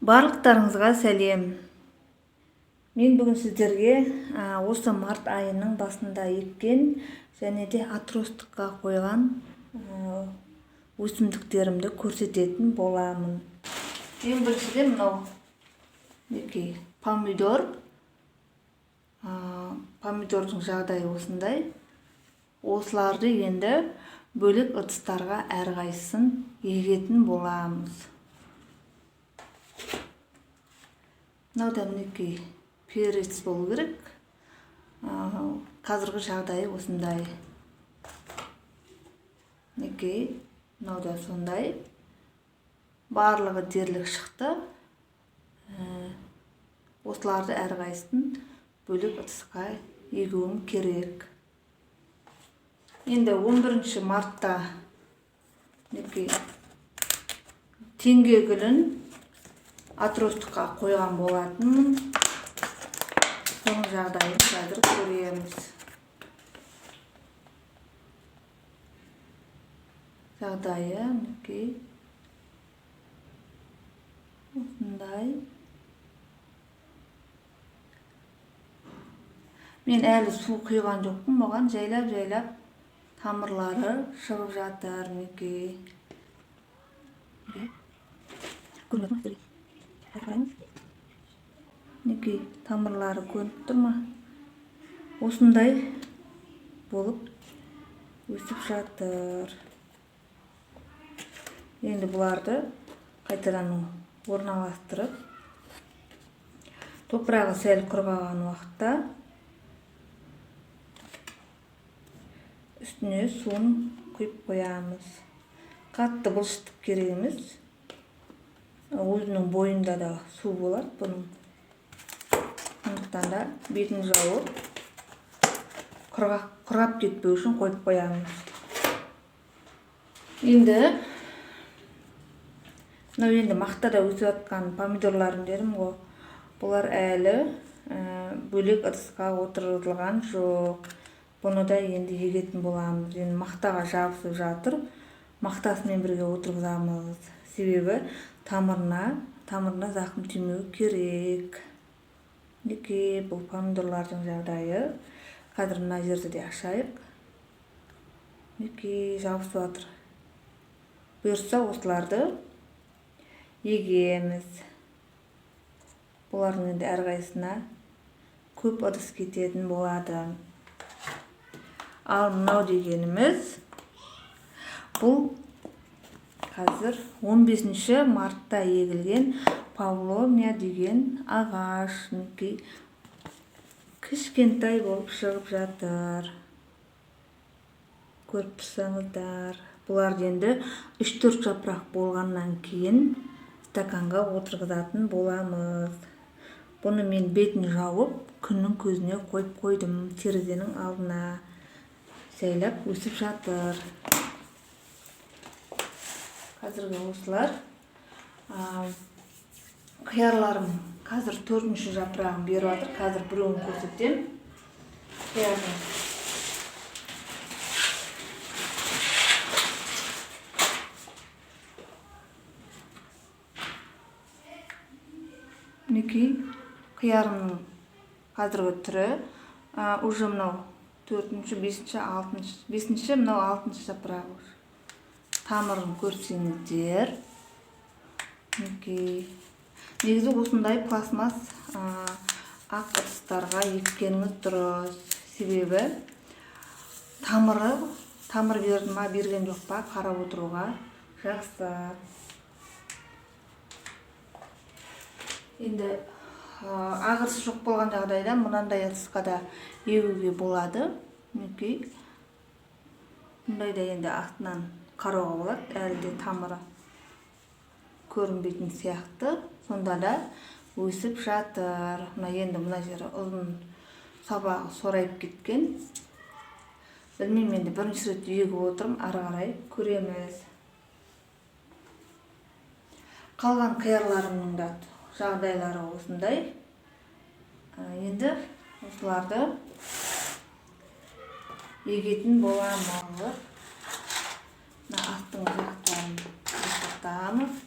Барлықтарыңызға сәлем. Мен бүгін сіздерге осы март айының басында еккен және де отростыққа қойған өсімдіктерімді көрсететін боламын. Ең біріншіден мынау мінекей помидор. Помидордың жағдайы осындай. Осыларды енді бөлек ыдыстарға әрқайсысын егетін боламыз. Мынау да мінекей перец болу керек. Қазіргі жағдайы осындай. Мінекей мынау да сондай. Барлығы дерлік шықты. Осыларды әрқайсысын бөлек ыдысқа егуім керек. Енді 11 мартта мінекей теңге гүлін отростыққа қойған болатынмын. Соның жағдайын қазір көреміз. Жағдайы мінекей осындай. Мен әлі су құйған жоқпын, оған жайлап-жайлап тамырлары шығып жатыр мінекей. Көрінеді ма сіздерге? Қараймыз. Мінекей тамырлары көрініп тұр ма? Осындай болып өсіп жатыр. Енді бұларды қайтадан орналастырып, топырағы сәл құрғаған уақытта үстіне суын құйып қоямыз. Қатты былшытып керек емес. Өзінің бойында да су болады бұның. Сондықтан да бетін жауып, құрғап кетпеу үшін қойып қоямыз. Енді мынау енді мақтада өсіп жатқан помидорларым дедім ғой. Бұлар әлі бөлек ыдысқа отырғызылған жоқ. Бұны да енді егетін боламыз. Енді мақтаға жабысып жатыр. Мақтасымен бірге отырғызамыз. Себебі тамырына зақым тимеу керек. Мінекей бұл помидорлардың жағдайы. Қазір мына жерді де ашайық. Мінекей жабысып жатыр. Бұйыртса осыларды егеміз. Бұлардың енді әрқайсысына көп ыдыс кететін болады. Ал мынау дегеніміз бұл қазір 15 мартта егілген павловния деген ағаш. Мінекей кішкентай болып шығып жатыр. Көріп тұрсаңыздар. Бұлар енді 3-4 жапырақ болғаннан кейін стаканға отырғызатын боламыз. Бұны мен бетін жауып, күннің көзіне қойып қойдым, терезенің алдына. Жайлап өсіп жатыр. Қазіргі осылар. Қиярларым қазір 4-ші жапырағын беріп жатыр. Қазір біреуін көрсетемін. Қиярдың. Мінекей қиярымның қазіргі түрі. Уже мынау 4-ші, 5-ші, 6-шы, 5-ші, мынау 6-шы жапырағы уже. Тамырын көрсеңіздер. Мінекей. Негізі осындай пластмасс, ақ ыдыстарға еккеніңіз дұрыс. Себебі тамыр берді ма, берген жоқ па, қарап отыруға жақсы. Енді ақ ыдыс жоқ болған жағдайда мынандай ыдысқа да егуге болады. Мінекей. Мұндай да енді астынан қарауға болады. Әлі де тамыры көрінбейтін сияқты. Сонда да өсіп жатыр. Мына енді мына жері ұзын сабағы сорайып кеткен. Білмеймін, енді бірінші рет егіп отырмын, ары қарай көреміз. Қалған қиярларымның да жағдайлары осындай. Енді осыларды егетін боламыз. Мына астыңғы жақтарын босатамыз.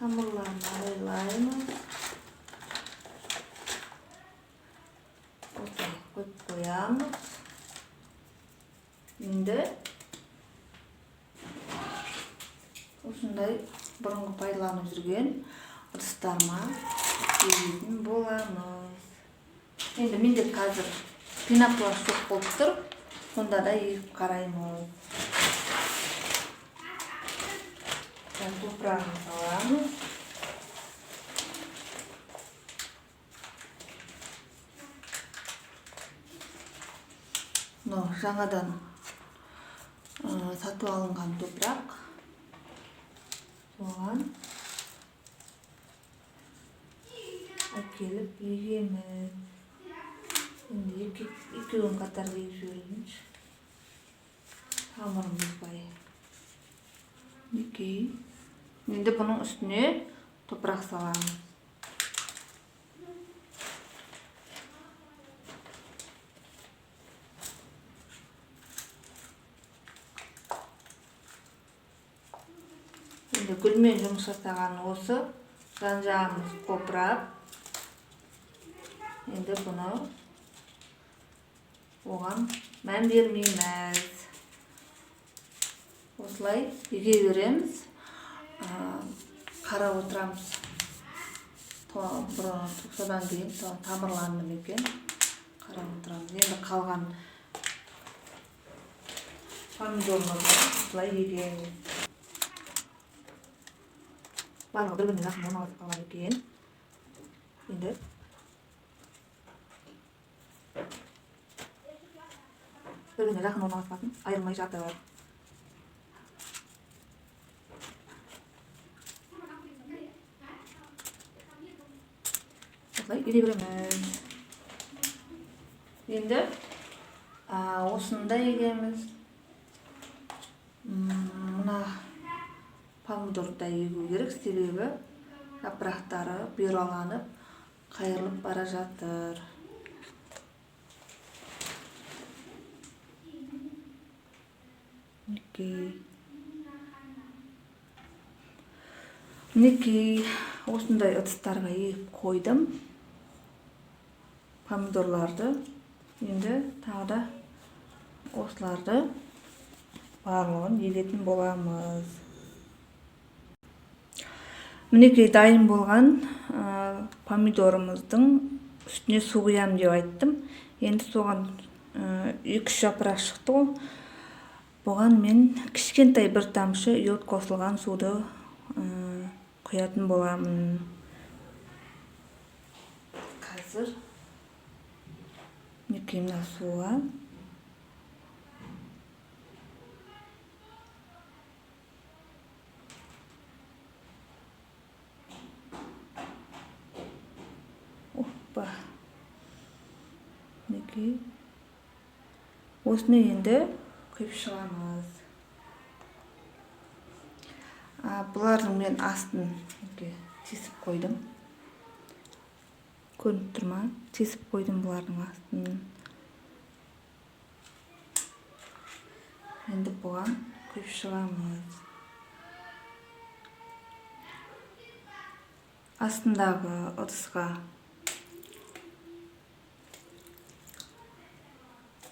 Тамырларын абайлаймыз. Осылай қойып қоямыз. Енді осындай бұрынғы пайдаланып жүрген ыдыстарыма егетін боламыз. Енді менде қазір пенопласт жоқ болып тұр, сонда да егіп қараймыз. Топырағын саламыз. Мынау жаңадан сатып алынған топырақ. Соған әкеліп егеміз. Енді екеуін қатар егіп жіберейінші. Тамырын бұзбай. Мінекей. Енді бұның үстіне топырақ саламыз. Енді гүлмен жұмыс жасаған осы жан-жағымыз қопырап, енді бұны оған мән бермейміз. Осылай еге береміз, қарап отырамыз. Содан кейін тамырланды ма екен, қарап отырамыз. Енді қалған помидорларды осылай егеміз. Барлығы бір-біріне жақын орналасып қалған екен. Енді бір-біріне жақын орналасқасын айырылмай жатыр. Осылай ере береміз. Енді осында егеміз. Мына помидорды да егу керек, себебі жапырақтары бұйраланып, қайырылып бара жатыр. Мінекей. Мінекей, осындай ыдыстарға егіп қойдым помидорларды. Енді тағы да осыларды барлығын егетін боламыз. Мінекей, дайын болған помидорымыздың үстіне су құямын деп айттым. Енді соған екі-үш жапырақ шықты ғой. Бұған мен кішкентай бір тамшы йод қосылған суды құятын боламын. Қазір мінекей мына суға Опа. Мінекей. Осыны енді құйып шығамыз. Бұлардың мен астын мінекей тесіп қойдым. Көрініп тұр ма? Тесіп қойдым бұлардың астын. Енді бұған құйып шығамыз. Астындағы ыдысқа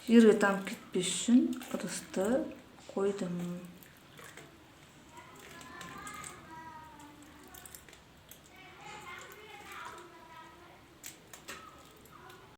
жерге тамып кетпес үшін ыдысты қойдым.